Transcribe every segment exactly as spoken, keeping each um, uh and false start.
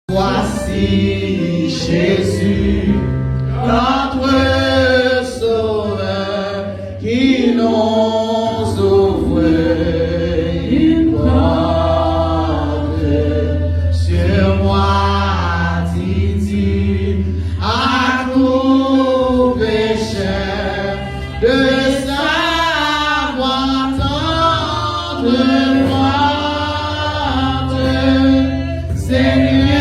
Voici Jésus, notre Sauveur, qui nous ouvre une porte. Sur moi, dit-il, à tout pécheur, de savoir tendre porte. Seigneur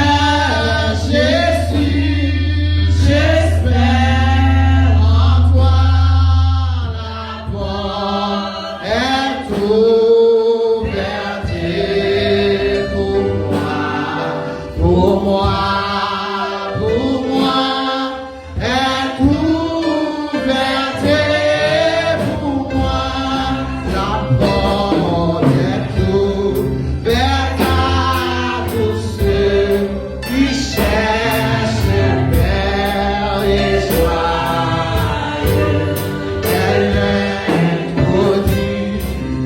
Jésus, j'espère en toi. La porte est ouverte pour moi, pour moi, pour moi. Est ouverte pour moi, la porte est ouverte à tous ceux qui cherchent paix et joie. Elle introduit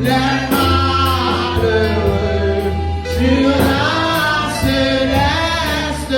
les malheureux sur la céleste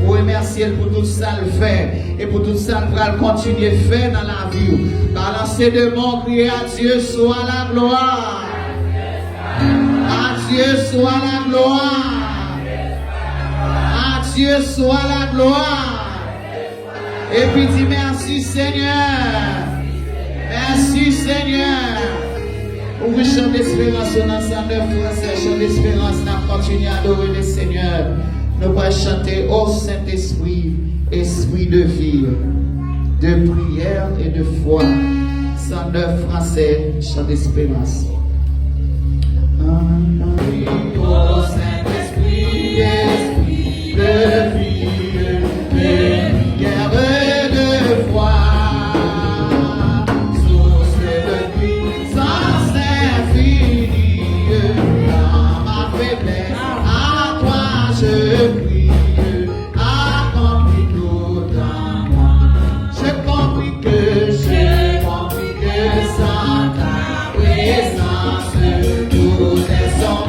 Remèsye l pou tout sa l fè e pou tout sa l pral kontinye fè nan lavi w. Balanse de men w, kriye, à Dieu soit la gloire. À Dieu soit la gloire. À Dieu soit la gloire. Epi di, mèsi, Senyè. Mèsi, Senyè. Ouvri chan desperans ou nan san nèf fransè. Chan desperans, n ap kontinye adore le Senyè. Nou pral chante, Ô Saint-Esprit, esprit de vie, de prière et de foi. San nèf fransè, chan desperans. Ô Saint-Esprit, esprit de vie, de prière et de foi. Source de puissance infinie, dans ma faiblesse, à toi je crie, accomplis tout en moi. J'ai compris que, j'ai compris que sans ta présence, tout est sombre.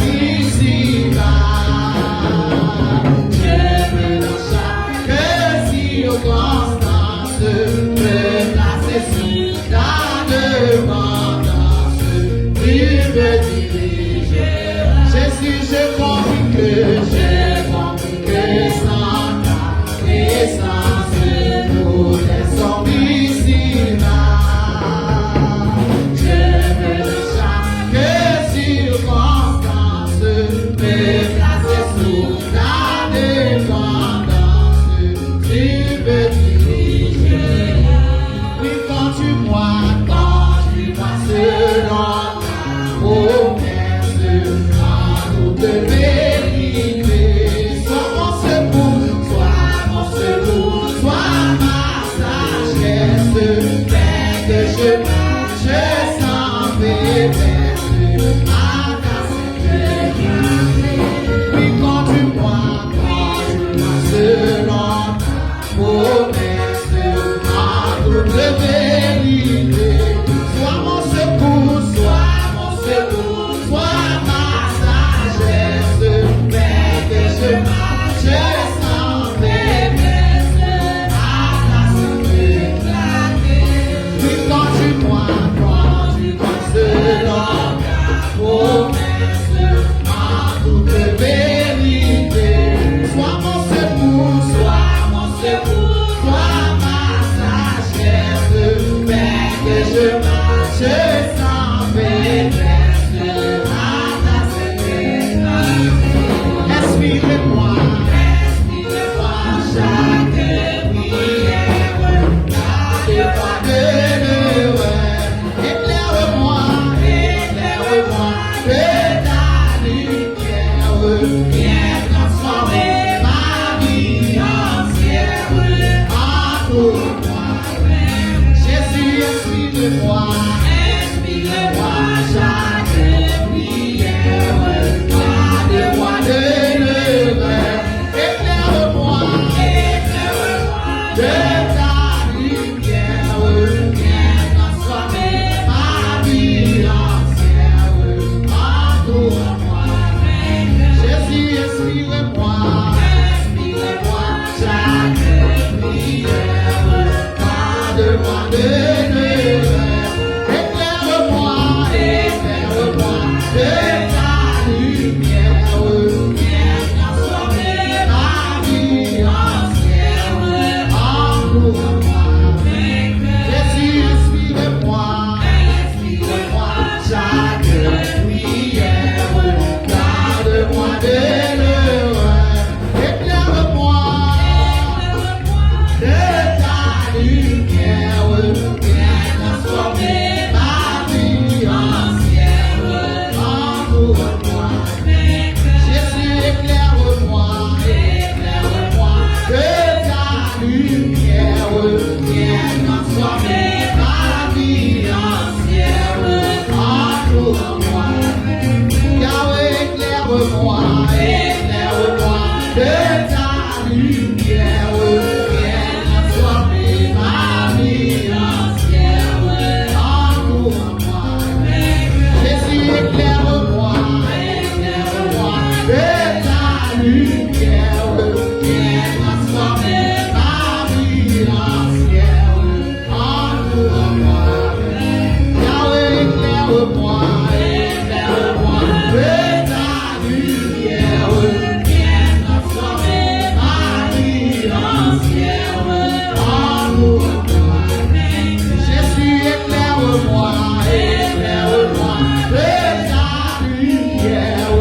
Jésus, éclaire-moi, éclaire-moi de ta lumière,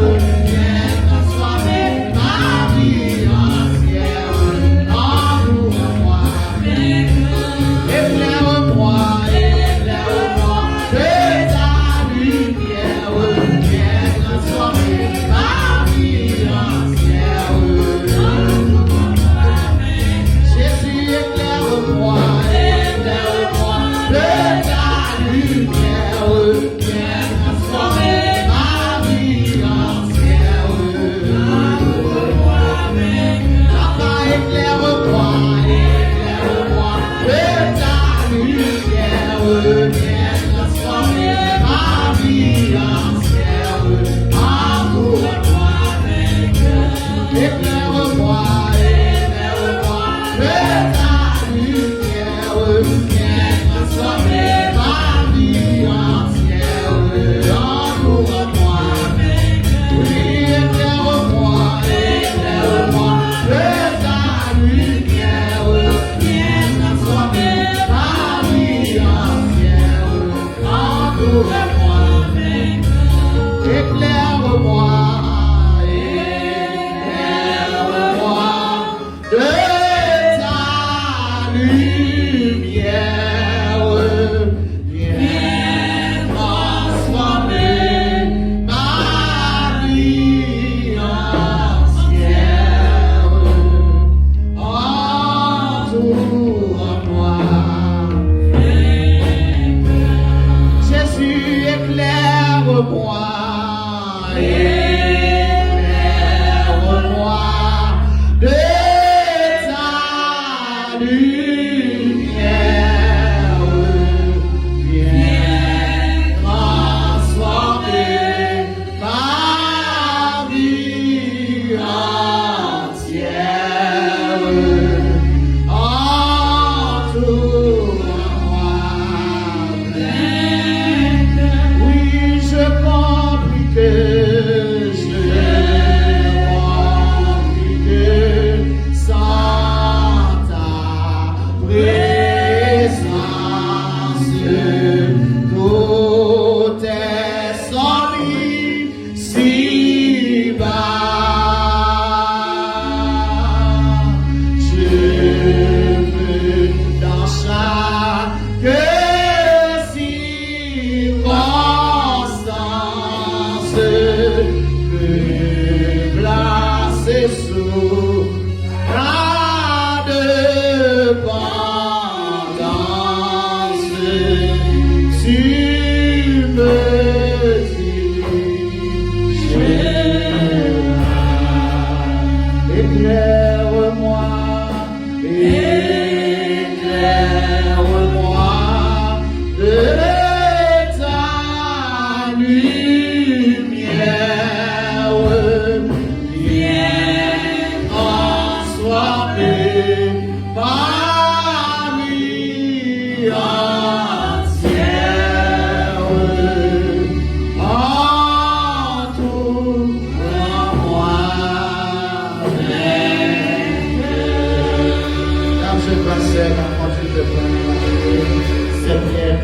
viens transformer ma vie entière. Entoure-moi, éclaire-moi, éclaire-moi de ta lumière, viens transformer ma vie entière. Jésus, éclaire-moi, éclaire-moi de ta lumière, viens transformer ma vie entière. Papa, éclaire-moi, éclaire-moi de ta lumière, viens transformer ma vie entière. Entoure-moi, éclaire-moi, éclaire-moi de ta lumière, viens transformer ma vie entière. Entoure-moi, oui, éclaire-moi, éclaire-moi de ta lumière, viens transformer ma vie entière. Entoure-moi, éclaire-moi, éclaire-moi de ta lumière, viens transformer ma vie entière. Entoure-moi. Jésus, éclaire-moi, éclaire-moi de ta lumière, viens transformer ma vie entière. Entoure-moi. Oui, je compris que, je compris que sans ta présence, tout est solide ici-bas. Je veux dans chaque circonstance me placer sous ta dépendance. Tu me diriges. Éclaire-moi, éclaire-moi de ta lumière, viens transformer ma vie entière. Entoure-moi. N ap jwe pastè k ap kondui pèp la nan lapriyè. Sèvyèt.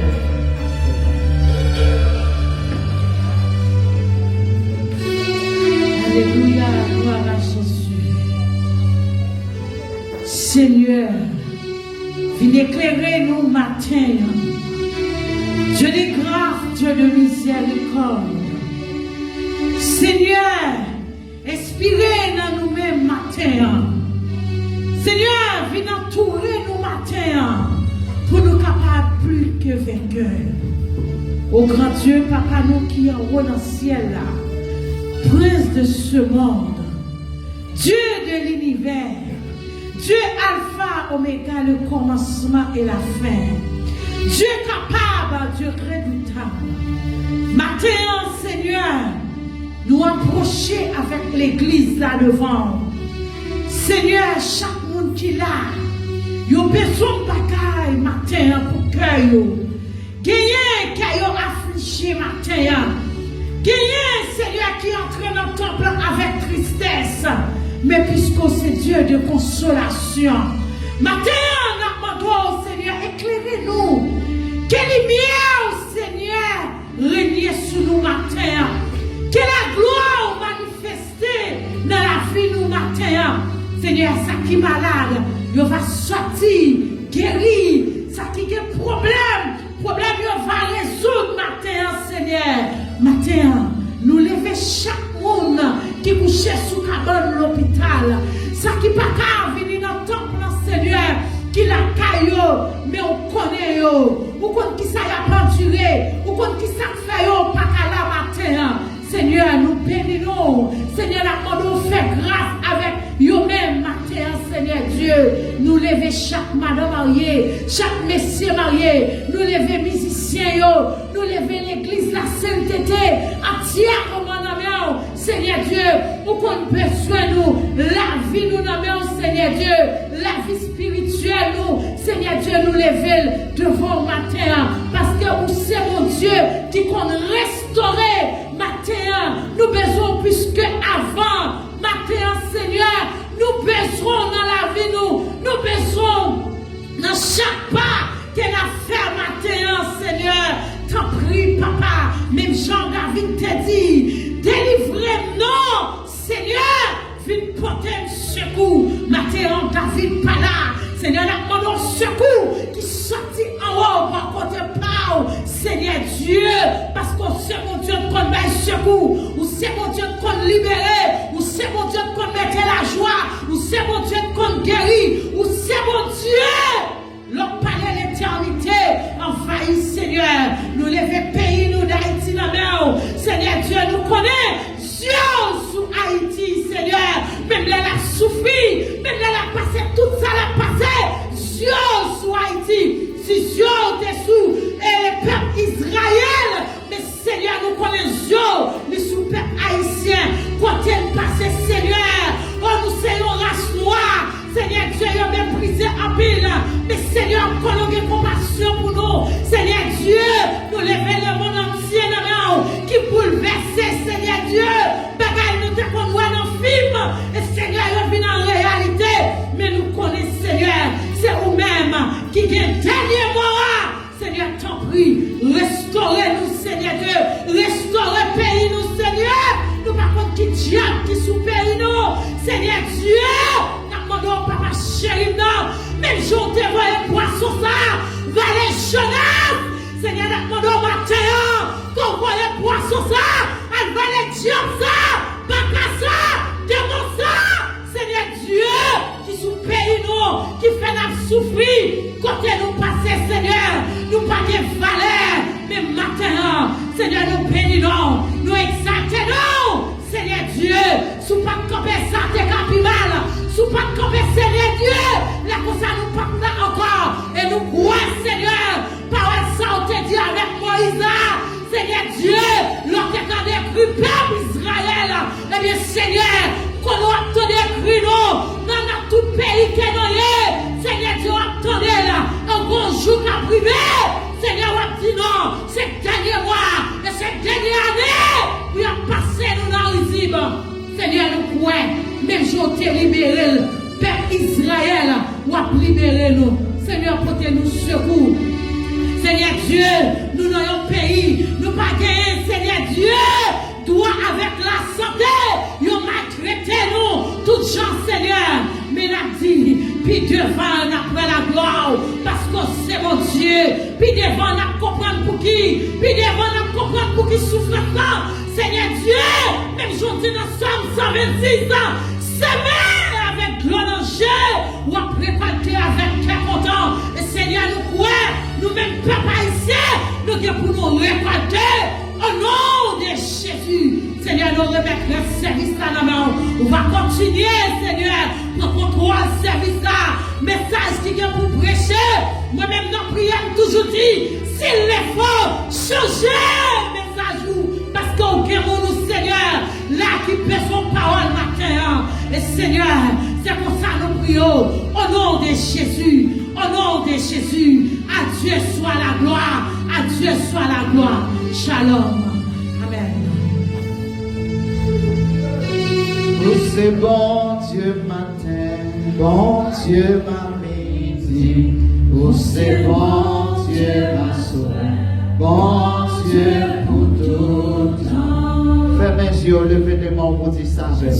Alelouya, glwa a Jezi. Senyè, vin eklere nou maten an. Dye de gras, Dye de mizèrikòd. Senyè, enspire nan nou menm maten an. Senyè, vin antoure nou maten an pou nou kapab plis ke venkè. O gran Dye, Papa nou ki anwo nan syèl la, Prince de ce monde, Dieu de l'univers, Dieu Alpha, Omega, le commencement et la fin. Dieu capable, Dieu redoutable. Maten an, Senyè, nou apwoche avèk legliz la devan w. Senyè, chak moun ki la, yo bezwen yon bagay maten an pou kè yo. Genyen kè yo aflije maten an. Genyen, Senyè, ki antre nan tanp lan avèk tristès. Men piske w se Dye de konsolasyon, Maten an, n ap mande w, Senyè, eklere nou. Ke limyè w, Senyè, renye sou nou maten an. Ke laglwa w manifeste nan lavi nou maten an. Senyè, sa ki malad, yo va sòti, geri. Sa ki gen pwoblèm, pwoblèm yo va rezoud maten an, Senyè. Maten an, nou leve chak moun ki kouche sou kabann lopital. Sa ki pa ka vini nan tanp lan, Senyè, ki lakay yo, men ou konnen yo. Ou konn kisa y ap andire, ou konn kisa k fè yo pa ka la maten an. Senyè, nou beni nou. Senyè, n ap mande w fè gras avèk yo menm maten an, Senyè Dye. Nou leve chak madan marye, chak mesye marye. Nou leve mizisyen yo. Nou leve legliz la, sentete, antyèman nan men w, Senyè Dye. Ou konn bezwen nou, lavi nou nan men w, Senyè Dye. Lavi espirityèl nou, Senyè Dye, nou leve l devan w maten an. Paske ou se Bondye ki konn restore. Maten an, nou bezwen w plis ke avan. Maten an, Senyè, nou bezwen w nan lavi nou. Nou bezwen w nan chak pa ke n ap fè maten an, Senyè. Tanpri, Papa, menm jan David te di, delivre m non, Senyè, vin pote m sekou. Maten an, David pa la. Senyè, n ap mande w sekou ki sòti anwo bò kote pa w, Senyè Dye, paske w se Bondye k konn bay sekou, ou se Bondye k konn libere, ou se Bondye k konn mete lajwa, ou se Bondye k konn geri, ou se Bondye. Lè w pale, letènite anvayi, Senyè. Nou leve peyi nou Dayiti nan men w, Senyè Dye. Nou konnen zye w sou Ayiti, Senyè. Menm lè l ap soufri, menm lè l ap pase tout sa l ap pase, zye w sou Ayiti. Si zye w te sou, e, pèp Izrayèl, men Senyè, nou konnen zye w li sou pèp ayisyen. Kote n pase, Senyè, o, nou se yon ras nwa. Senyè Dye, yo meprize anpil. Men Senyè, ou konnen w gen konpasyon pou nou. Senyè Dye, nou leve lemonn antye nan men w ki boulvèse, Senyè Dye. Bagay nou te konn wè nan fim, e Senyè, yo vin an reyalite. Men nou konnen, Senyè, se ou menm ki gen dènye mo a. Senyè, tanpri, restore nou, Senyè Dye. Restore peyi nou, Senyè. Nou pa konn ki dyab ki sou peyi nou. Senyè Dye, n ap mande w, Papa cheri m nan, menm jan w te voye pwason sa a vale Jonas, Senyè, n ap mande w maten an, ke w voye pwason sa a al vale dyab sa a, baka sa a, demon sa a. Senyè Dye, ki sou peyi nou, ki fè n ap soufri, kote nou pase, Senyè, nou pa gen valè. Men maten an, Senyè, nou beni non w, nou egzalte non w, Senyè Dye. Si w pa t kanpe sa, te ka pi mal. Si w pa t kanpe, Senyè Dye, lè konsa nou p ap la ankò. E nou kwè, Senyè, pawòl sa w te di avèk Moyiz la, Senyè Dye, lè w te ka dekri pèp Izrayèl, ebyen, Senyè, konnen w ap tande kri nou nan, nan tout peyi ke nou ye. Senyè Dye, w ap tande l. An gon jou k ap rive, Senyè, w ap di non, se dènye mwa, e se dènye ane pou y ap pase nou nan rizib. Senyè, nou kwè, menm jan w te libere l, pèp Izrayèl, w ap libere nou. Senyè, pote nou sekou. Senyè Dye, nou nan yon peyi, nou pa genyen, Senyè Dye, dwa avèk lasante. Yo maltrete nou tout jan, Senyè. Men n ap di, pi devan n ap wè laglwa w, paske w se Bondye. Pi devan n ap konprann pouki. Pi devan n ap konprann pouki soufrans lan. Senyè Dye, menm jan w di nan Sòm san vennsis, seme avèk dlo nan je, w ap rekòlte avèk kè kontan. E Senyè, nou kwè, nou menm pèp ayisyen, nou gen pou nou rekòlte. O non de Jezi, Senyè, nou remèt rès sèvis la nan men w. Ou va kontinye, Senyè, pran kontwòl sèvis la. Mesaj ki gen pou preche, mwen menm nan priyè m toujou di, s'il le faut, chanje mesaj ou, paske w gen moun ou, Senyè, la ki bezwen pawòl maten an. E Senyè, se konsa nou priye w, o non de Jezi. Au nom de Jésus, à Dieu soit la gloire, à Dieu soit la gloire. Shalom. Amen. Ou se Bondye maten, Bondye maten. Ou se Bondye aswè, Bondye pou tout tan. Fèmen je w, leve de men w pou di sa avè m.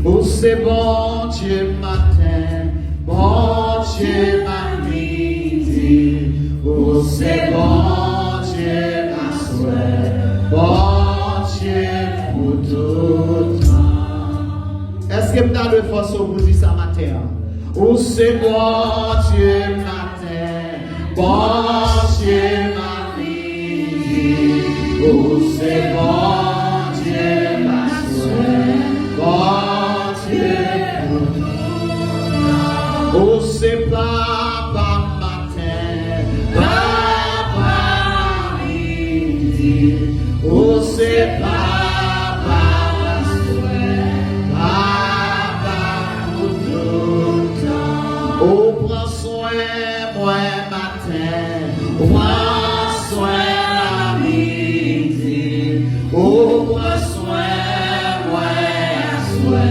Ou se Bondye maten, Bondye nan midi. Ou se Bondye aswè, Bondye pou tout tan. Èske m ta dwe fòse w pou di sa maten an? Ou se Bondye maten, Bondye nan midi. Ou se Bondye aswè, Bondye pou tout tan. Ou se Papa maten, Papa nan midi. Ou se Papa aswè, Papa pou tout tan. Ou pran swen mwen maten, ou pran swen nan midi. Ou pran swen mwen aswè,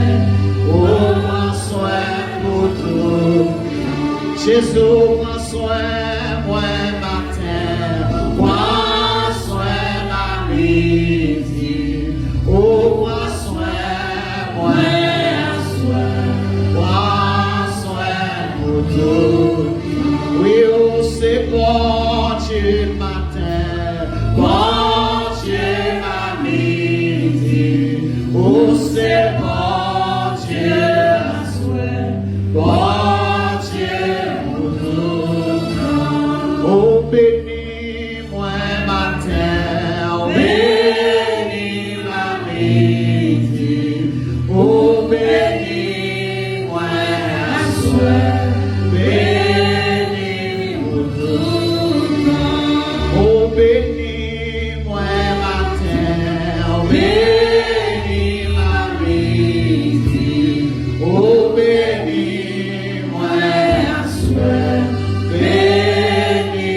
ou pran swen pou tout tan. Jezi, ou pran swen mwen maten, pran swen nan midi. Ou pran swen mwen aswè, pran swen pou tout tan. Wi, ou se Bondye maten, Bondye nan midi. Ou se Bondye aswè, Bondye pou tout tan. Ou beni mwen maten, ou beni mwen midi, ou beni mwen aswè, beni pou tout tan. Ou beni mwen maten, ou beni mwen midi, ou beni mwen aswè, beni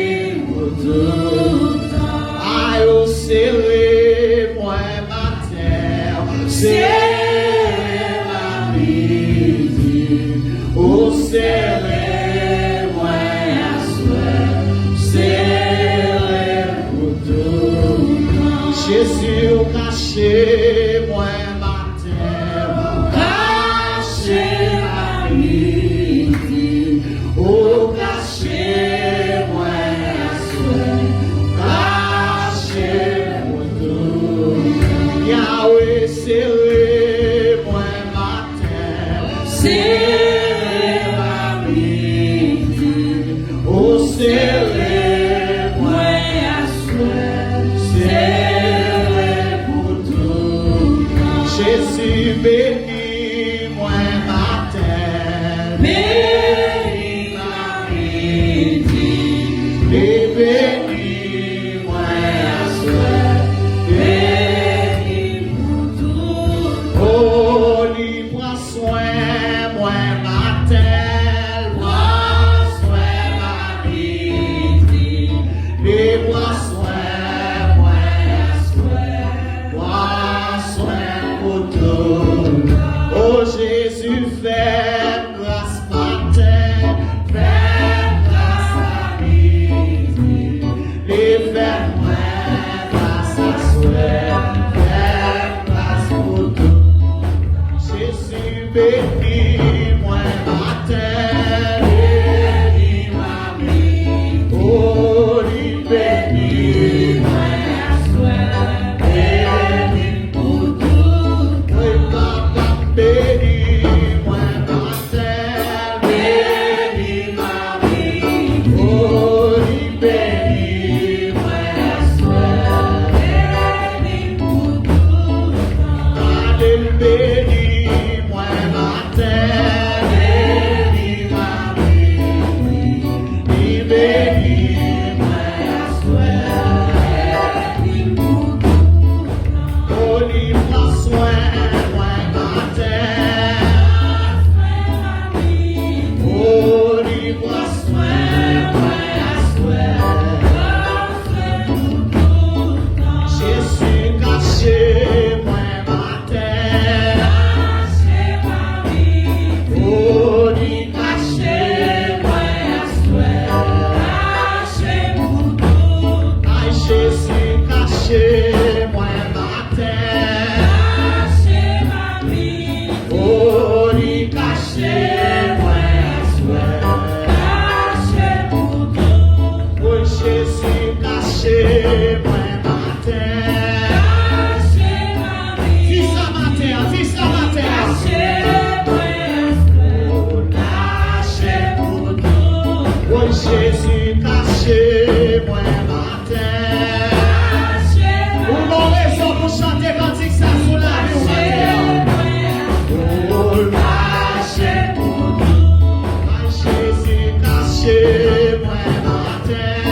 pou tout tan. Ay, ou sere mwen maten, ou sere mwen midi, ou sere mwen aswè, ou sere pou tout tan. Jezi, ou kache mwen maten, ou kache mwen midi, ou kache mwen aswè, ou kache mwen pou tout tan. Yawe, sere mwen maten, sere mwen midi, ou sere mwen aswè, sere pou tout Mwen maten. Di sa maten an, di sa maten an. Woy, Jezi kache mwen maten. Ou gon rezon pou chante kantik sa sou lavi w maten an. Woy, mache pou tou. Ay, Jezi kache mwen maten.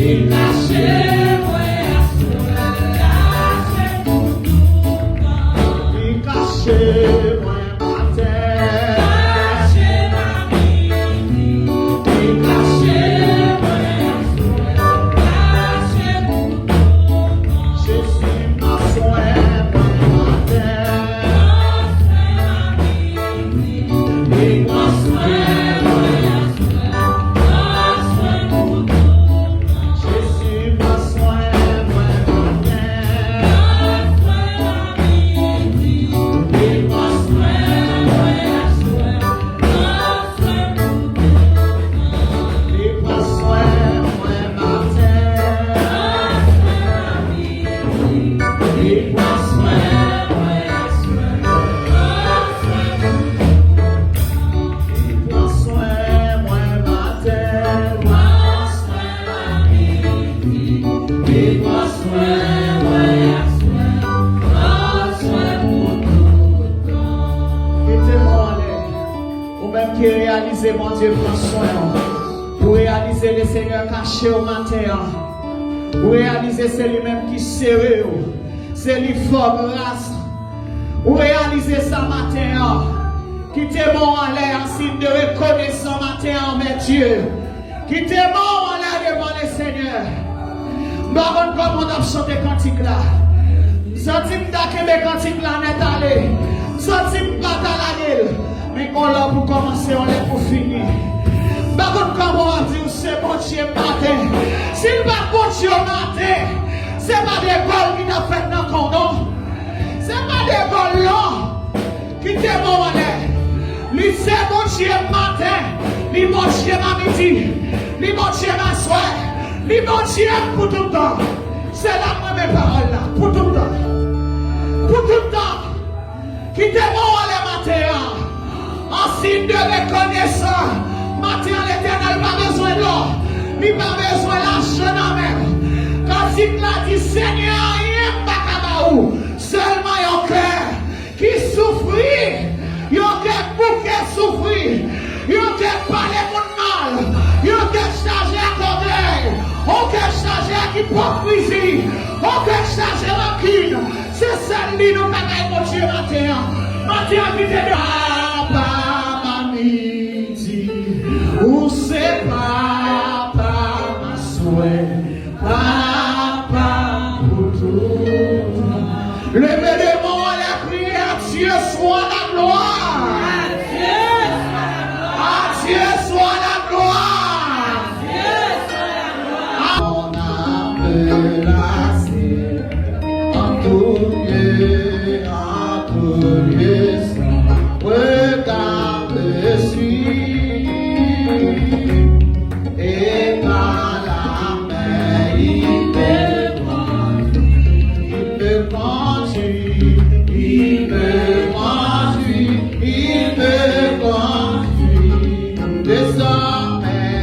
Li kache mwen aswè, kache pou toutan. Li kache mwen maten. Kache nan midi. Li kache mwen aswè, kache pou toutan. Jezi pran swen mwen maten. Pran swen nan midi. Li pran swen mwen aswè. Li pran swen mwen maten, pran swen nan midi. Li pran swen mwen aswè, pran swen pou toutan. Kite mò anlè. Ou menm ki reyalize Bondye pran swen w. Ou reyalize Lesenyè kache w maten an. Ou reyalize se li menm ki sere w. Se li fè w gras. Ou reyalize sa maten an. Kite men w anlè an siy de rekonesans maten an anvè Dye. Kite men w anlè devan Lesenyè. M pa konn kòman w t ap chante kantik la. M santi m ta kenbe kantik la nèt ale. M santi m pa ta lage l. Men yon lè pou kòmanse, yon lè pou fini. M pa konn kòman w ap di w se Bondye maten. Si l pa t Bondye maten, se pa de gòl ki t ap fèt nan kondon. Se pa de gòl non. Kite men w anlè. Li se Bondye maten. Li Bondye nan midi. Li Bondye nan swè. Li Bondye pou tout tan. Se la m renmen pawòl la. Pou tout tan. Pou tout tan. Kite men w anlè maten an. An siy de rekonesans. Maten an, Letènèl pa bezwen lò. Li pa bezwen lajan nan men w. Kantik la di, Senyè, anyen m pa ka ba ou. Sèlman yon kè ki soufri, yon kè k bouke soufri, yon kè k pale moun mal, yon kè k chaje ak ògèy, yon kè k chaje ak ipokrizi, yon kè k chaje rankin. Se sèl li nou ka bay Bondye maten an. Maten an, kite de papa mami. Di, ou se papa m aswè, papa pou tout tan. Leve de men w anlè, kriye, à Dieu soit la gloire. À Dieu soit la gloire. Mon âme la sait, en tout lieu, en tout lieu, son regard me suit. Et par la main, il me conduit, il me conduit, il me conduit, il me conduit. Désormais,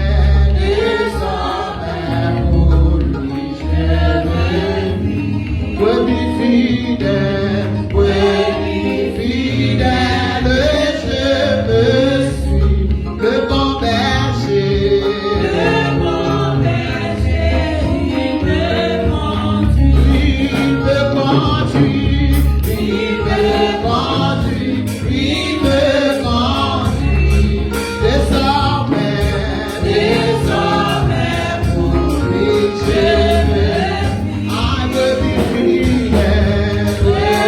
désormais, pour lui, je me dis, brebis fidèle, brebis fidèle, je me suis, le bon berger. Le bon berger, il me conduit. Il me conduit, il me conduit. Il me conduit désormais, désormais pour lui je vais. I will be free, yeah.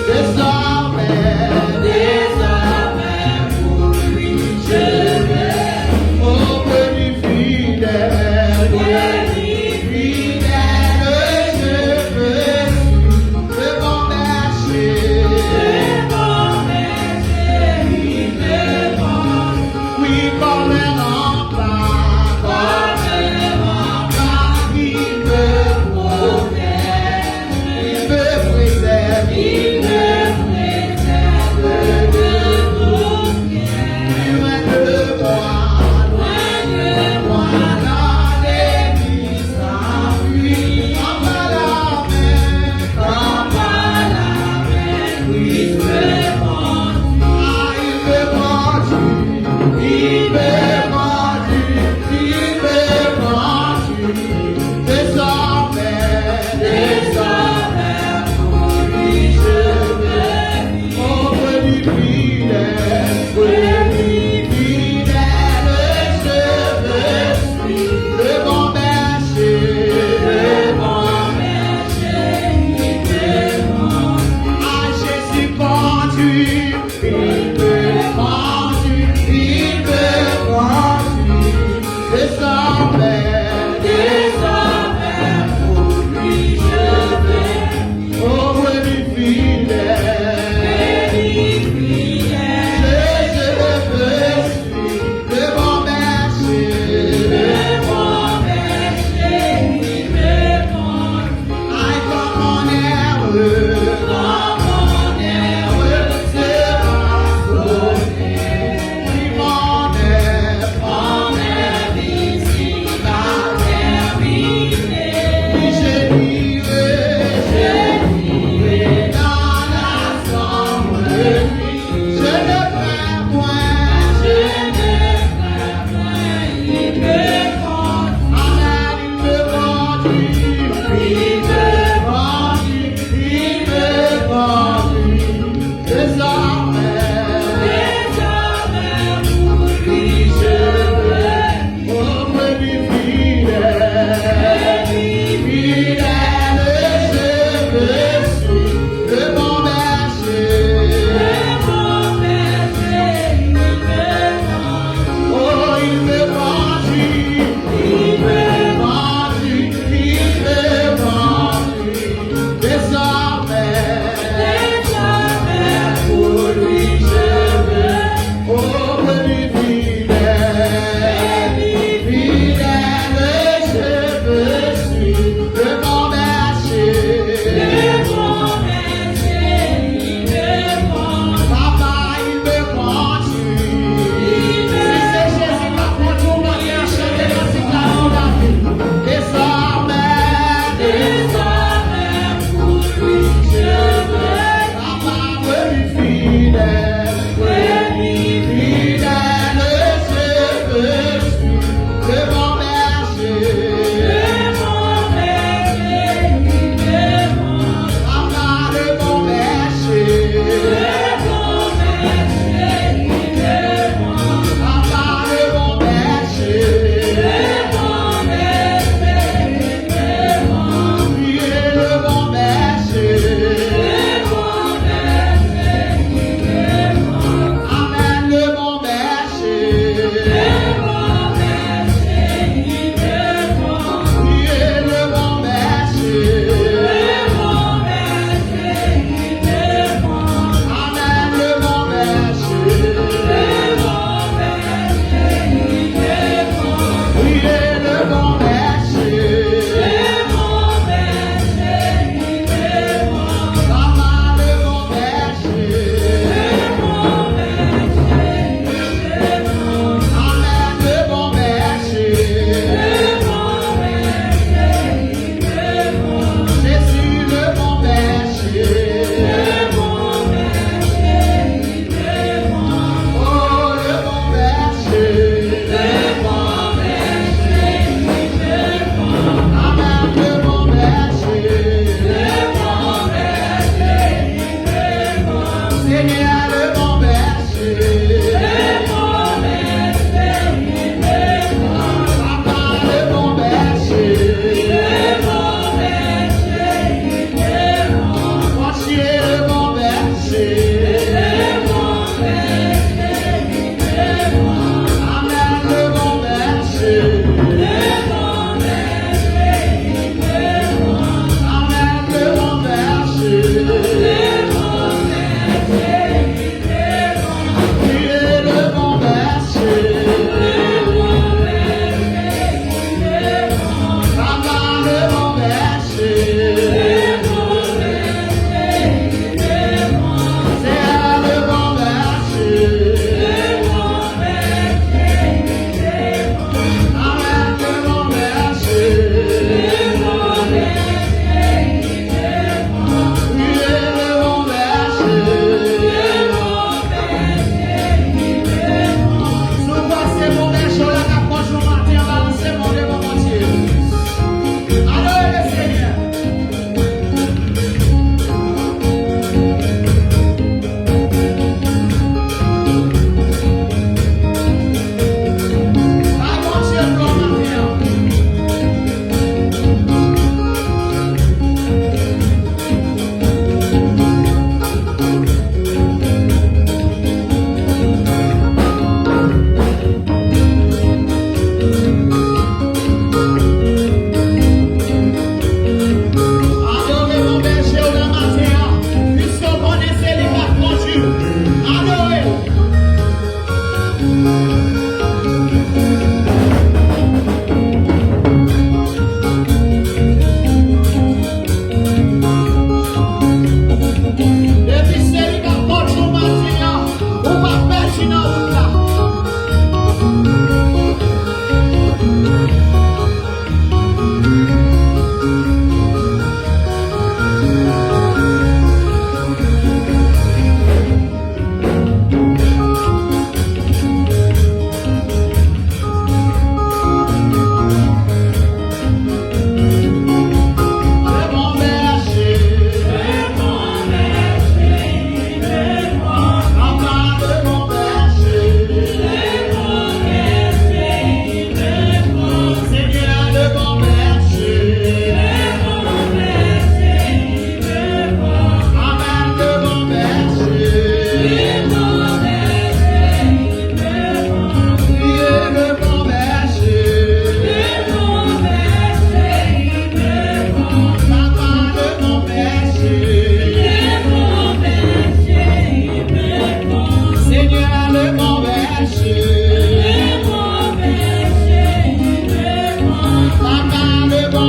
Désormais, désormais, pour lui je vais. Ô Dieu fidèle, Dieu fidèle, je veux suivre ton berger. Devant berger, il me porte. Oui, comme un rempart, comme un rempart, il me protège. Il me préserve, il me préserve de tout bien. Loin de moi, loin de moi, l'ennemi s'enfuit. Prends par la main, prends par la main, Christ me conduit. Ah, il me conduit, il me conduit, il me conduit. Désormais, désormais, pour lui je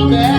Bèl